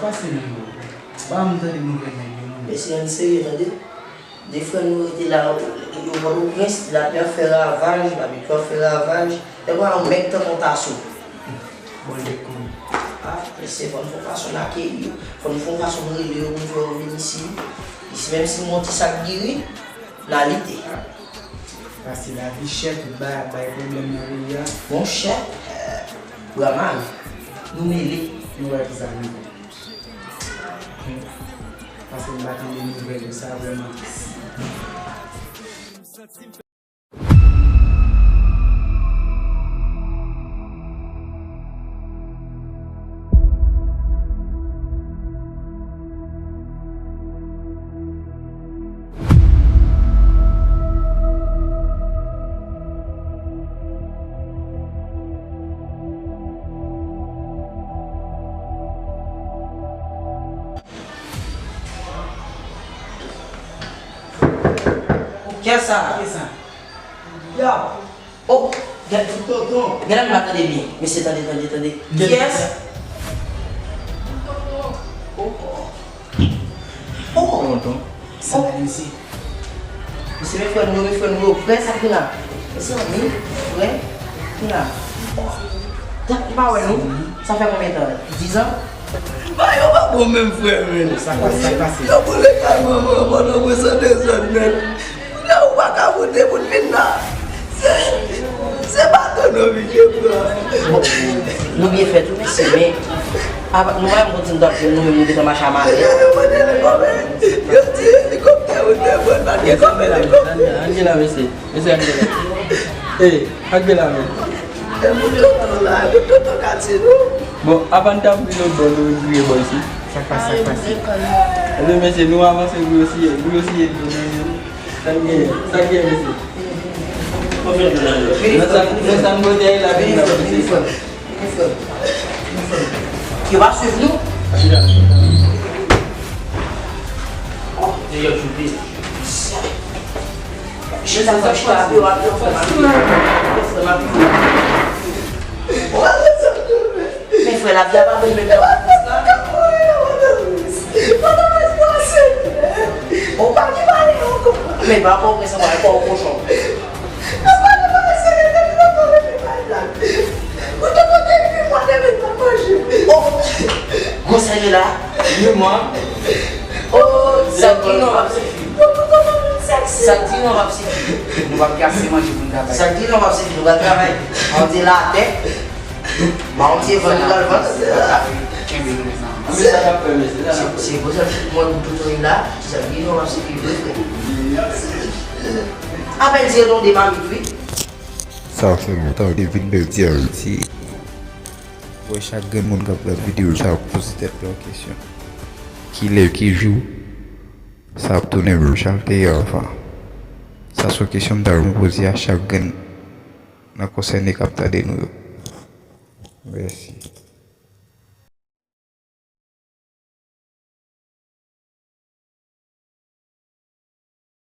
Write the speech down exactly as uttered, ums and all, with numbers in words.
Pase menm non. Ba m tande nouvèl nèg yo non. Mesye, ann serye tande. De frè nou rete la, yo Pòtoprens, lapli ap fè ravaj, babekyou ap fè ravaj. E pa yon mèg tankou Taso. Bòl de kòn. Ah, mesye, fò n fè yon fason n akeyi yo. Fò n fè yon fason n rele yo pou n fè yo vin isi. Isi, menm si n gon ti sak diri, n a lite. Paske lavi chè, tout bagay ap bay pwoblèm nan peyi a. Monchè, bra mare, nou mele. Nou wè kisa rive. Paske m pa tande nouvèl yo, sa vrèman tris. Kiyès sa? Kiyès sa? Yo! Oh, gen, tonton, gen nan m pa tande byen. Mesye, tande, tande, tande. Kiyès? Oh, oh. Oh. Tonton. Sa la, mesye? Mesye, men frè nou yo, men frè nou yo. Frè, sa k gen la? Mezanmi, frè, ki la? Tank m pa wè nou. Sa fè konbyen tan? Dizan? Ba yo pa bon menm frè men. Sa k pase, sa k pase? Yo boule kay manman an pandan mwen san dezòd nèt. Kounye a ou pa ka monte pou n vin la. Se, se bato nou oblije pran. Bon, nou byen fèt wi mesye, men apa, nou pa menm konn si nou t ap jwenn nou menm nou gentan mache a malè. Yo mande helikoptè, yo di helikoptè ou te pran, pa t gen kòb helikoptè. Ann gen la mesye. Mesye, ann gen la. Ey, ann gen la men. E pou tonton la, e pou tonton Kati nou. Bon, apa n t ap vin lòt bò, nou vin vire bò isi. Sa k pase, sa k pase? Ebyen mesye, nou avanse pou yo siye, pou yo siye dlo nan je nou. Sa k genyen, sa k genyen mesye? Nan sa, nan sa n pote a la vin la mesye. Yo pa swiv nou. Chita, chita, chita, api yo, api yo, frè m, api yo. Frè m, api yo. Men frè, lavi a pa bèl menm jan. Oh. Men pa fè w wè sa, pa fè w kochon. Oh! Gwosè li la, li mank. Oh, sa k gen non, w ap sifi. Sa k gen non, w ap sifi. Nou p ap kase manje pou n travay. Sa k gen non, w ap sifi, nou pral travay. Manje latè. Manje vann, nou pral vann. Kenbe nou, mezanmi. Anben sa n ap fè, mesye, sa n ap fè. Se, se bon, sa tout moun toutouni la, sa k gen non, w ap sifi vre, frè. Apèn se yon de mamit, wi. Sa fè lontan li vin pèdi Ayiti. Wè chak grenn moun k ap gad videyo sa ap poze tèt yo kesyon. Kilè, ki jou sa ap tounen menm jan l te ye anvan? Sa se yon kesyon m ta renmen poze a chak grenn nan konsène k ap tande nou yo. Mèsi.